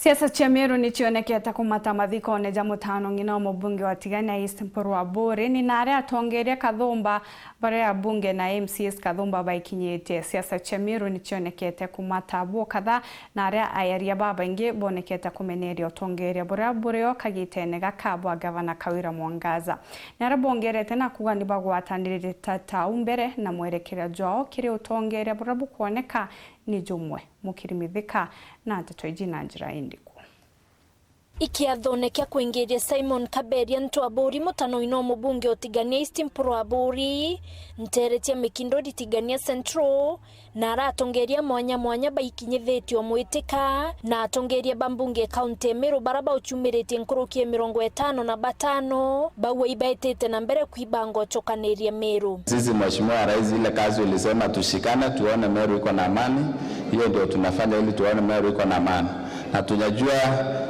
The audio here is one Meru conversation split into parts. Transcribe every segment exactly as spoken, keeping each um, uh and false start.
Siasa cia Meru ni cionekete kumata mathikone ja mutano ng'ina wa mubunge wa Tigania East Mpuru Aburi, ni na aria atongeria Kathumba baria abunge na M C As Kathumba baikinyitie. Siasa cia Meru ni cionekete kumata bwo kadhaa, na aria ayaria babaingi bonekete kumeneria utongeria buria burio kagitene gaka bwa gavana Kawira Mwangaza. Ni aria bongerete na kuuga ni bagwatanirite ta, ta u mbere, na mwerekeria jwao kiri utongeria buria bukwoneka ni jumwe. Mukiri Mithika na nteto iji na njira indiku. Ikiathone kia kwingiria Simon Kaberia Ntwaburi mutanoine o mubunge o Tigania East Mpuru Aburi, nteere cia Mikinduri Tigania Central, na aratongeria mwanya mwanya baikinyithitie o mwitika, na atongeria ba mbunge kaunti ya Meru bara bauchumiritie nkuruki ya mirongo itano na batano, bauga ibaitite na mbere kwiba ngochokaniria Meru. Sisi, Mheshimiwa Rais, ile kazi ulisema tushikane, tuone Meru iko na amani, hiyo ndio tunafanya ili tuone Meru iko na amani. Na tunajua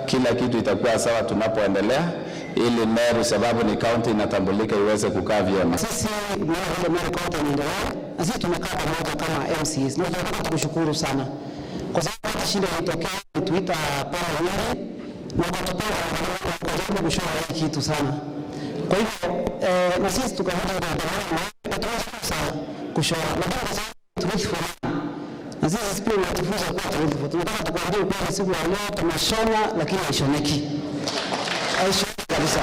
kila kitu itakuwa sawa tunapoendelea, ili Meru, sababu ni kaunti inatambulika, iweze kukaa vyema. Sisi tunaona vile Meru kaunti inaendelea, na sisi tumekaa pamoja kama M C As, na tunataka tukushukuru sana kwa sababu hata shida ilitokea, ulituita pale wengi na ukatupea, ukajaribu kushona hii kitu sana. Kwa hivyo, eh, na sisi tukakuja na na tunashukuru sana kushona, lakini kwa sababu tulijifunza. Na sisi pia tunajifunza kuwa tulijifunza. Tunataka tukwambie ukweli, siku ya leo tunashona, lakini haishoneki. Haishoneki kabisa.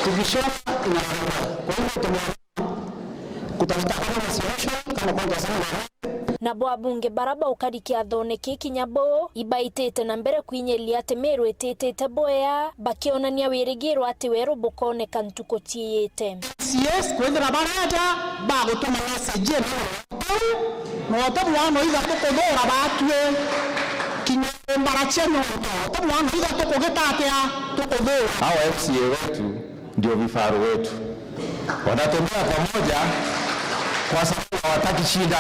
Tukishona, inaanguka. Kwa hivyo tumeamua kutafuta kama solution, kama kwanza sana. Nabo abunge bara baukari kiathone kiki nyabo ibaitite na mbere kwinyiria ati Meru ititite bwea, bakionania wirigiro ati weru bukoneka ntuku ciiyite. M C As kwithira bareja bagutuma message ino, na uti mwana itha tukuthuura batue kinya mbara cia nyonto, uti mwana itha tukugita atia tukuthuura. Hawa M C A wetu ndio vifaru wetu, wanatembea pamoja kwa sababu hawataki shida,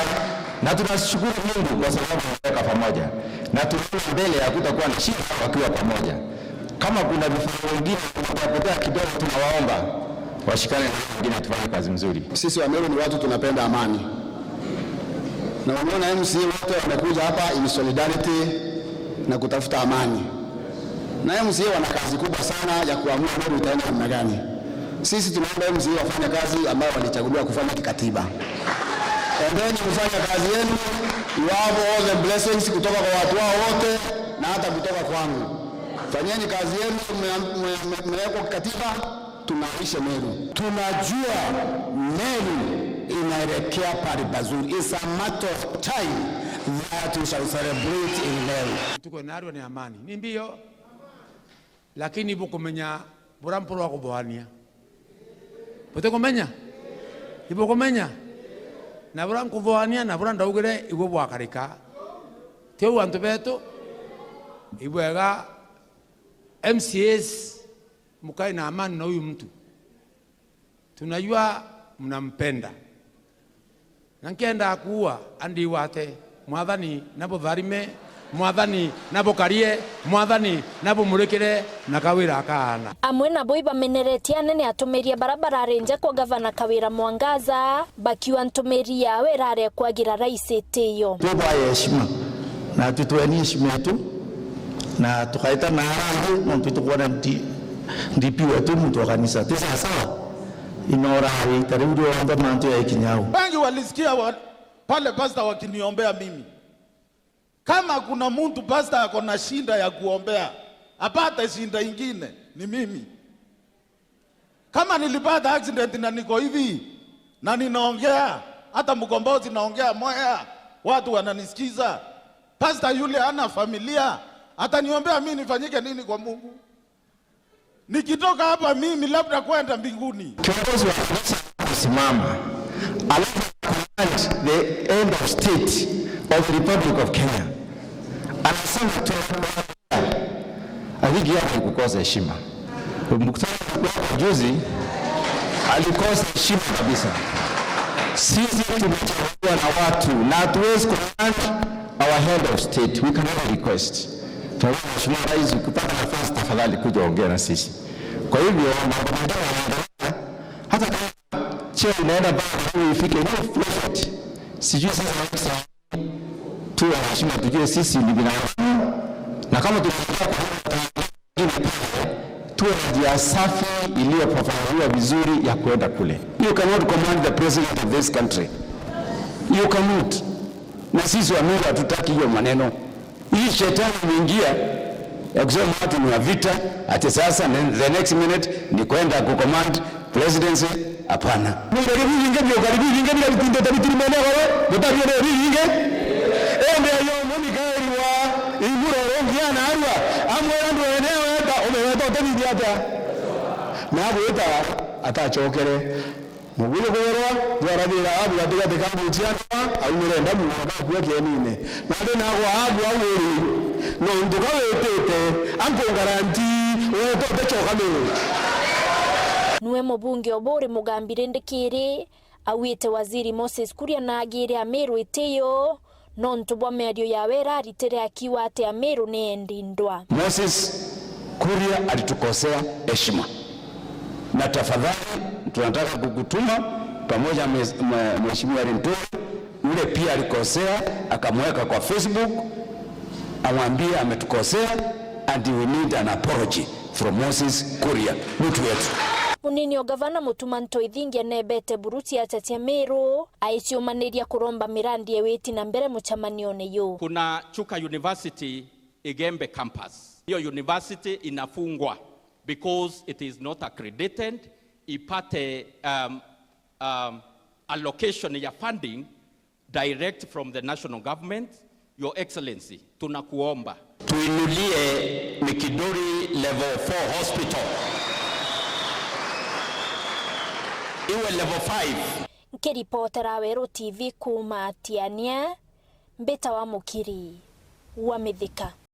na tunashukuru Mungu kwa sababu wameweka pamoja, na tunaona mbele ya kutakuwa na shida wakiwa pamoja. Kama kuna vifaru wengine wamepotea kidogo, tunawaomba washikane na wengine, tufanye kazi mzuri. Sisi Wameru ni watu tunapenda amani, na umeona M C A wote wamekuja hapa in solidarity na kutafuta amani, na M C A wana kazi kubwa sana ya kuamua Meru itaenda namna gani. Sisi tunaomba M C A wafanye kazi ambayo walichaguliwa kufanya kikatiba. Endeni mfanye kazi yenu, you have all the blessings kutoka kwa watu wao wote na hata kutoka kwangu. Fanyeni kazi yenu, mme- mme- mme- mmewekwa kikatiba, tung'arishe Meru. Tunajua Meru inaelekea pale pazuri. It's a matter of time that we shall celebrate in Meru. Tuko na arua ni amani. Ni mbio. Lakini ibukumenya buria mpurwa kuthuania. Butikumenya? Ibukumenya? Na buria nkuthuania na buria ndaugire ibu bwakarika. Ti uu antu betu? Ibwega M C As mukae na amani na huyu mtu. Tunajua mnampenda. Na nkenda kuua andigwate. Mwathani na butharime, Mwathani na bukarie, Mwathani na bumurikire, na Kawira akaana. Amwe nabo ibameneretie anene atumiria bara barari nja kwa gavana Kawira Mwangaza, bakiuga ntumiria yawe irari ya kwagira rais itiyo. Tubwaye heshima, na tutweni heshima yetu, na tukaita na harambee, nontu tukwona ndi- D P wetu muntu wa kanisa. Ti sawa sawa? Inora ita riu rionthe mantu yaikinya au. Wengi walisikia wa, pale pastor wakiniombea mimi. Kama kuna mtu pastor ako na shida ya kuombea, apate shida ingine, ni mimi. Kama nilipata accident na niko hivi, na ninaongea, hata Mkombozi naongea Mwea, watu wananisikiza. Pastor yule hana familia, ataniombea mimi nifanyike nini kwa Mungu? Nikitoka hapa mimi labda kwenda mbinguni. Kiongozi wa kanisa kusimama, alafu command the end of state of the Republic of Kenya. Anasema tunakuambia, I think yeye alikukosa heshima. Mkutano wa juzi alikosa heshima kabisa. Sisi tumechaguliwa na watu na hatuwezi command our head of state. We can only request. Tunaomba Mheshimiwa Rais, ukipata nafasi, tafadhali kuja ongea na sisi. Kwa hivyo, mambo mengine yanaendelea, hata kama cheo inaenda mpaka huyu ifike, no prophet. Sijui sasa tu wanaheshima, tujue sisi ni binadamu, Kama tunaendelea kuhama, tuwe na njia safi iliyofafanuliwa vizuri ya kuenda kule. You cannot command the president of this country. You cannot. Na sisi wa Meru hatutaki hiyo maneno. Hii shetani imeingia ya kusema watu ni wa vita, ati sasa ne-, the next minute ni kwenda kucommand presidency. Hapana. Mwire biu bingi biukari, biu bingi bira bitindite bitirimene goro, butabiere biu bingi. Ende yo mumikaeri wa iguru rungi ana arua, amwira ndwene weta, umeweta utethithia atia? Na agwita atacokere. Muguyu kugerwa, bwarathira Ahabu gatigati ka mbuchi ya ndwa, aumire ndamu, agakua kienine. Nandi nagwa Ahabu au uri, nontu ka witite, ankungaranti, weta utecoka Meru. Niwe mubunge Oburi Mugambi rindi kiri, auite Waziri Moses Kuria naagire Ameru itiyo, nontu bwa miario yawe iraritire akiuga ati Ameru ni endi ndwa. Moses Kuria alitukosea heshima, na tafadhali tunataka kukutuma pamoja na mhes-, mhe-, Mheshimiwa Linturi, yule pia alikosea akamweka kwa Facebook, amwambie ametukosea and we need an apology from Moses Kuria, mtu wetu. Munini o gavana Mutuma M'Ethingia nebete buru ciacha cia Meru, aiciumaniria kuromba mirandi ya witi na mbere mucemanione yu. Kuna Chuka University Igembe campus. Hiyo university inafungwa because it is not accredited, ipate, um, um, allocation ya funding direct from the national government. Your Excellency, tunakuomba. Tuinulie Mikinduri Level four Hospital. Iwe level five. Nkiripotera Weru T V kuuma Tiania, mbitawa Mukiri wa Mithika.